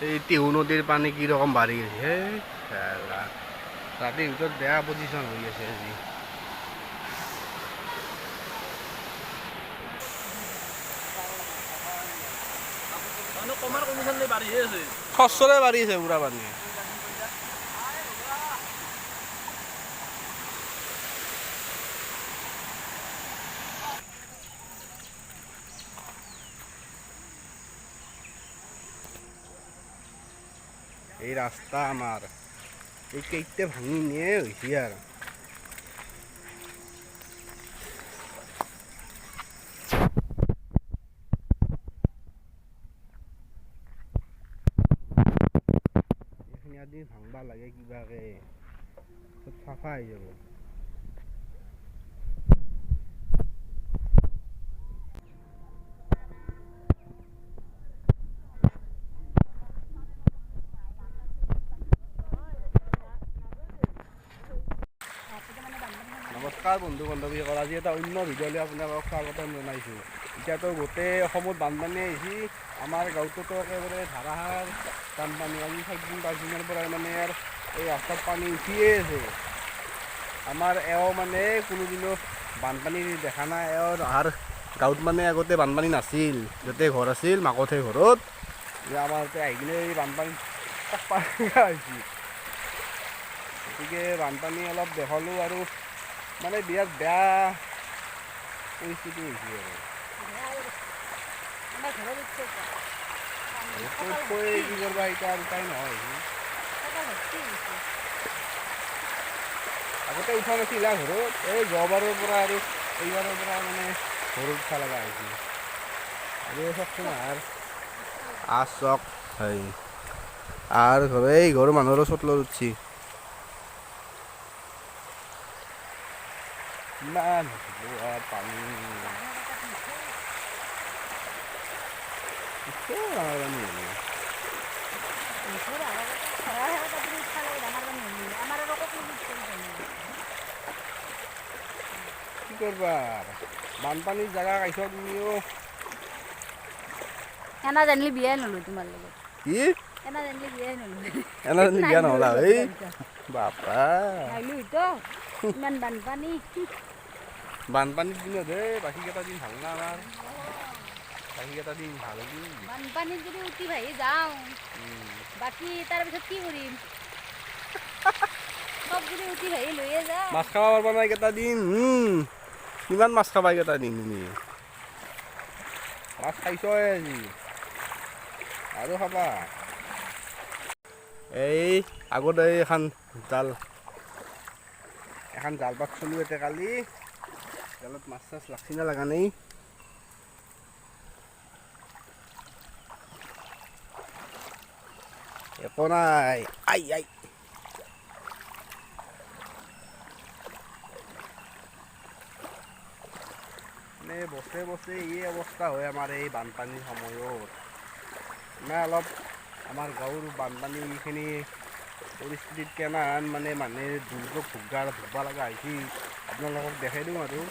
এই টিহু নদীৰ পানী কি ৰকম বাঢ়ি গৈছে। হেই শালা, ৰাতিৰ ভিতৰত বেয়া পজিশ্যন হৈ আছে আজি। খচৰে বাঢ়িছে পুৰা পানী। এই ৰাস্তা আমাৰ এই কেইতে ভাঙি নিয়ে হৈছে আৰু। এইখিনি আজি ভাঙবা লাগে কিবাকে, চব চাফা হৈ যাব। নমস্কাৰ বন্ধু বান্ধৱীসকল, আজি এটা অন্য ভিডিঅ'লৈ আপোনালোকক স্বাগতম জনাইছোঁ। এতিয়াতো গোটেই অসমত বানপানী আহিছে, আমাৰ গাঁৱততো একেবাৰে ধাৰাসাৰ বানপানী। আজি 4 দিন 5 দিনৰ পৰাই মানে আৰু এই ৰাস্তাত পানী উঠিয়ে আছে। আমাৰ এওঁ মানে কোনোদিনো বানপানী দেখা নাই। এওঁৰ অহাৰ গাঁৱত মানে আগতে বানপানী নাছিল, য'তে ঘৰ আছিল মাকতহে ঘৰত। এতিয়া আমাৰ ইয়াতে আহি কিনে এই বানপানী হৈছে। গতিকে বানপানী অলপ দেখালোঁ আৰু মানে বিৰাট বেয়া পৰিস্থিতি হৈছে আৰু। কৈ কি কৰবা এতিয়া আৰু উপায় নহয়। আগতে উঠা নাছিল ঘৰত, এই যোৱাবাৰৰ পৰা আৰু এইবাৰৰ পৰা মানে ঘৰত উঠা লগা হৈছে। আৰু চাওকচোন আৰু আচ চক হয় আৰু ঘৰে এই ঘৰৰ মানুহৰো চোতলত উঠছি। কিমান আৰু পানী ডাঙৰ পানী হ'লে। কি কৰবা, বানপানীৰ জেগা খাইছ তুমিও। এনা জানিলে বিয়াই নলো তোমাৰ লগত। কি? এনা জানিলে বিয়াই নলো। এনা জানিলে বিয়া নহ'লা? এই বাপা। নাহিলো তো ইমান বানপানী। বানপানীৰ দিনত হে বাকী কেইটা দিন ভাল না আমাৰ? বাকী কেইটা দিন ভাল দিন। বানপানীত যদি উঠি ভাহি যাওঁ, বাকী তাৰপিছত কি কৰিম? চব যদি উঠি ভাহি লৈয়ে যাওঁ। মাছ খাব পাৰবা নাই কেইটা দিন। কিমান মাছ খাবা এইকেইটা দিন তুমি? মাছ খাইছই আজি, আৰু খাবা। এই আগতে এই এখন জাল, এখন জাল পাতছিলোঁ এতিয়া কালি। জালত মাছ চাছ লাগছি না লগা নাই? একো নাই। I I, মানে বছে বছে এই অৱস্থা হয় আমাৰ এই বানপানীৰ সময়ত। মানে অলপ আমাৰ গাঁৱৰ বানপানীখিনি পৰিস্থিতিত কেনেহেন মানে মানুহে দুৰ্যোগ ভুগবা লগা হৈছে আপোনালোকক দেখাই দিওঁ আৰু।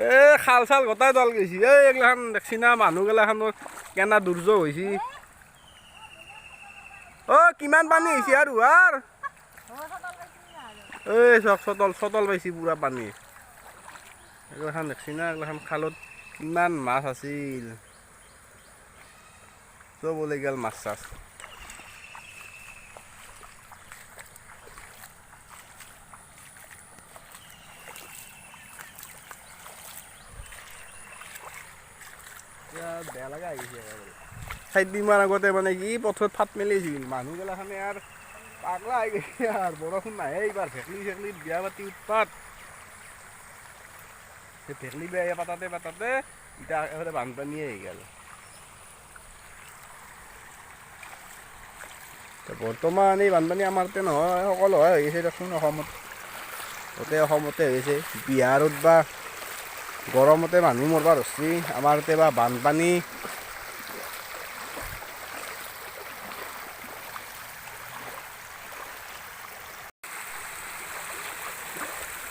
এই খাল চাল গোটাই দল গৈছে। এই এইগিলাখান দেখছি না মানুহগিলাখানৰ কেনা দুৰ্যোগ হৈছে। অ' কিমান পানী হৈছে আৰু আৰু এই চক চতল চতল পাইছি পুৰা পানী। এইগিলাখান দেখছি না, এইগিলাখান খালত কিমান মাছ আছিল, চব ওলাই গ'ল মাছ চাছ। বেয়া লগা আহিছে। 4 দিনমান আগতে মানে কি পথাৰত ফাট মেলিছিল মানুহগিলাখানে আৰু পাগলা হৈ গৈছে আৰু। বৰষুণ নাহে এইবাৰ, ভেকলি চেকলি বিয়া পাতি উৎপাত। সেই ভেকলি বিয়া পাতাতে পাতাতে এতিয়া একেবাৰে বানপানীয়ে আহি গ'ল। বৰ্তমান এই বানপানী আমাৰ তাতে নহয়, সকলো হৈ গৈছে দেখোন অসমত, গোটেই অসমতে হৈছে। বিহাৰত বা গৰমতে মানুহ মৰবা ধৰছি, আমাৰ তাতে বা বানপানী।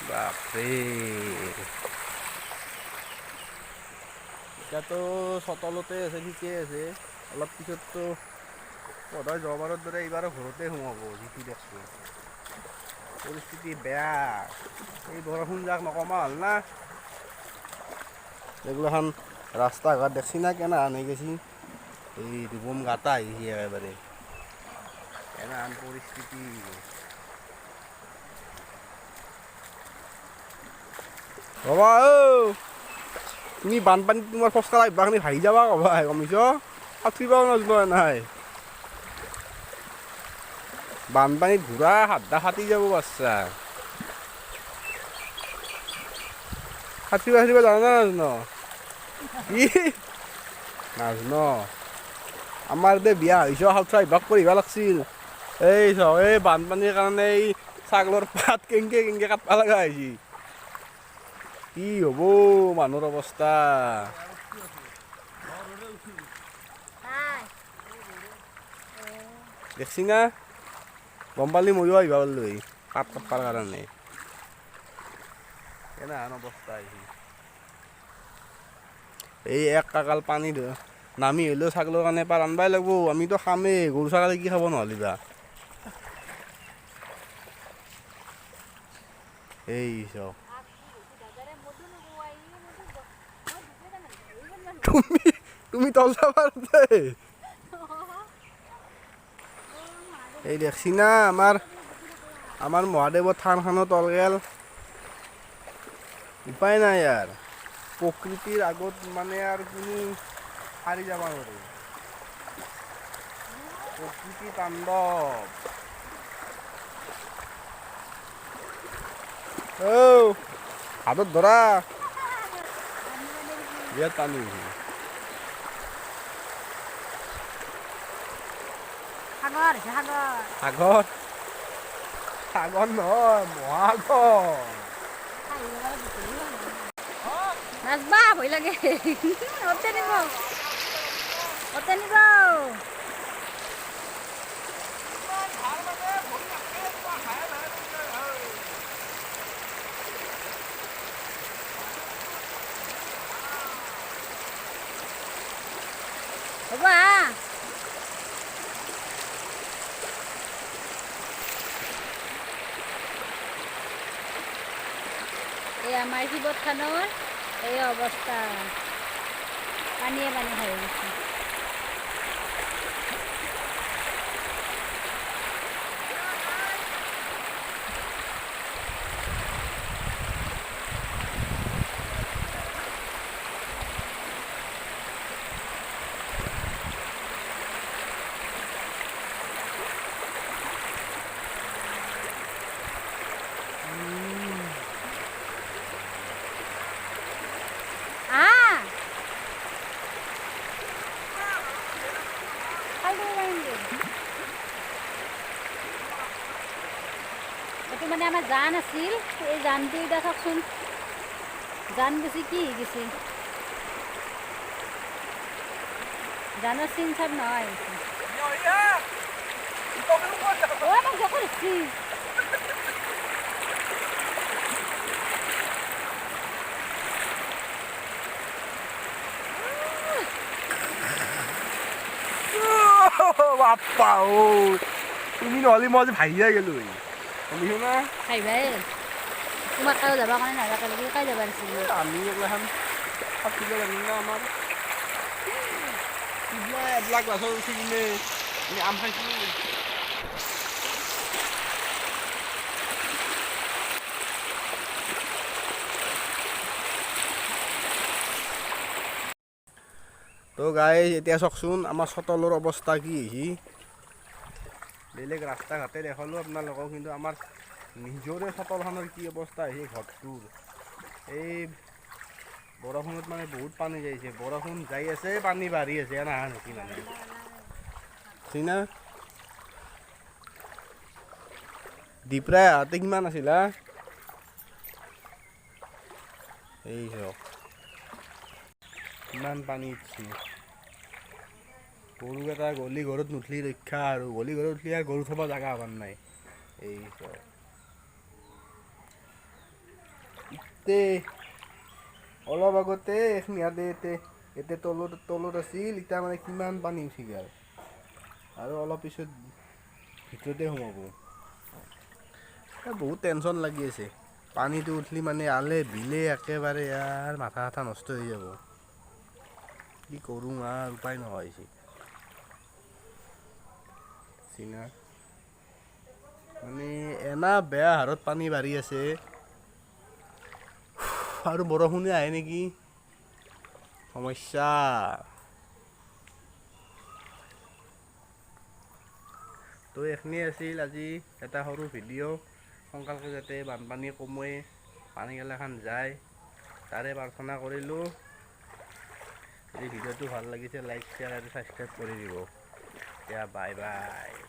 বাপৰে। এতিয়াতো চতালতে আছে, ঠিকেই আছে। অলপ পিছততো সদায় যোৱাবাৰৰ দৰে এইবাৰো ঘৰতে সোমাব, যিটো দেখছোঁ পৰিস্থিতি বেয়া। এই বৰষুণ যাক নকমা হ'ল না, এইগিলাখান ৰাস্তা ঘাট দেখছি না কেনেহান হৈ গেছি। এই দুবম গাতা আহিছে একেবাৰে, কেনেহান পৰিস্থিতি। বাবা অ' তুমি বানপানীত তোমাৰ খোজকাঢ়া অভ্যাসখিনি ভাগি যাবা ক'বা, গম পাইছ? সাঁতুৰিবও নাজানো নাই। বানপানীত ঘূৰা হাতদা ফাটি যাব বাচ্চা। সাঁতুৰিব সাঁতুৰিব জান না নাজান? কি নাজান? আমাৰ দে বিয়া হৈছ, সাঁতুৰা অভ্যাস কৰিব লাগছিল। এই চাওক, এই বানপানীৰ কাৰণে এই ছাগলৰ পাত কেনেকে কেনেকে কাটবা লগা হৈছে। কি হ'ব মানুহৰ অৱস্থা। দেখছি না, গম পালি ময়ো আহিব পাৰিলো পাত কাটবাৰ কাৰণে। কেনেহেন অৱস্থা আহিছে। এই এক কাকাল পানী নামি হ'লেও ছাগলৰ কাৰণে পাৰ আনবাই লাগব। আমিতো খামেই, গৰু ছাগলী কি খাব নহ'লে বা। এই চাওক, তুমি তুমি তল যাবা। এই দেখছি না, আমাৰ আমাৰ মহাদেৱৰ থানখনো তল গেল। উপায় নাই আৰু, প্ৰকৃতিৰ আগত মানে আৰু কোনো সাৰি যাব নোৱাৰে। প্ৰকৃতি তাণ্ডৱ। ঔ হাতত ধৰা, বিৰাট পানী হৈছে। সাগৰ সাগৰ সাগৰ সাগৰ নহয়, মহাসাগৰ। নাচবা ভয় লাগে। অতে নিব, অতে নিব। হ'ব আহ। এই আমাৰ শিৱৰ থানৰ এই অৱস্থা, পানীয়ে পানী হৈ গৈছে। এইটো মানে আমাৰ জান আছিল, এই জানটো এতিয়া চাওকচোন, জান বেছি কি হৈ গৈছে, জানৰ চিন চাপ নহয়। বাপ্পা ঐ, তুমি নহ'লে মই আজি ভাহিয়ে গ'লো। শুনিছো না? খাইবাই তোমাক কাৰো যাবৰ কাৰণে নহয়, একেলগে কাই যাব দিছিল। আমি এইগিলাখান সাঁতুৰিব জানিম না। আমাৰ সিদিনা এইবিলাক গছত উঠি কিনে আমি আম খাইছিলোঁ। তো গাই এতিয়া চাওকচোন আমাৰ চতালৰ অৱস্থা কি হৈছে। বেলেগ ৰাস্তা ঘাটে দেখালোঁ আপোনালোকক, কিন্তু আমাৰ নিজৰে চতালখনৰ কি অৱস্থা হৈছে ঘৰটোৰ। এই বৰষুণত মানে বহুত পানী যাইছে, বৰষুণ যাই আছে, পানী বাঢ়ি আছে, এনেহেন হৈছে মানে। না দীপৰাই আহাতে কিমান আছিল হা? এই চাওক কিমান পানী উঠছে। গৰুকেইটা গলি ঘৰত নুঠলি ৰক্ষা আৰু, গলি ঘৰত উঠলি আৰু গৰু থ'ব জাগা হোৱা নাই। এই চাওক ইতে অলপ আগতে এইখিনি ইয়াতে এতিয়া তলত তলত আছিল, এতিয়া মানে কিমান পানী উঠি গ'ল। আৰু অলপ পিছত ভিতৰতে সোমাব। বহুত টেনশ্যন লাগি আছে। পানীটো উঠলি মানে আলে বিলে একেবাৰে ইয়াৰ মাথা চাথা নষ্ট হৈ যাব। কি কৰোঁ আৰু উপায় নোহোৱা হৈছে। চিনা মানে এনা বেয়া হাৰত পানী বাঢ়ি আছে। আৰু বৰষুণে আহে নেকি, সমস্যা। তো এইখিনিয়ে আছিল আজি এটা সৰু ভিডিঅ'। সোনকালকে যাতে বানপানী কমে, পানীগিলাখান যায়, তাৰে প্ৰাৰ্থনা কৰিলোঁ। যদি ভিডিঅ'টো ভাল লাগিছে, লাইক, শ্বেয়াৰ আৰু ছাবস্ক্ৰাইব কৰি দিব। এতিয়া বাই বাই।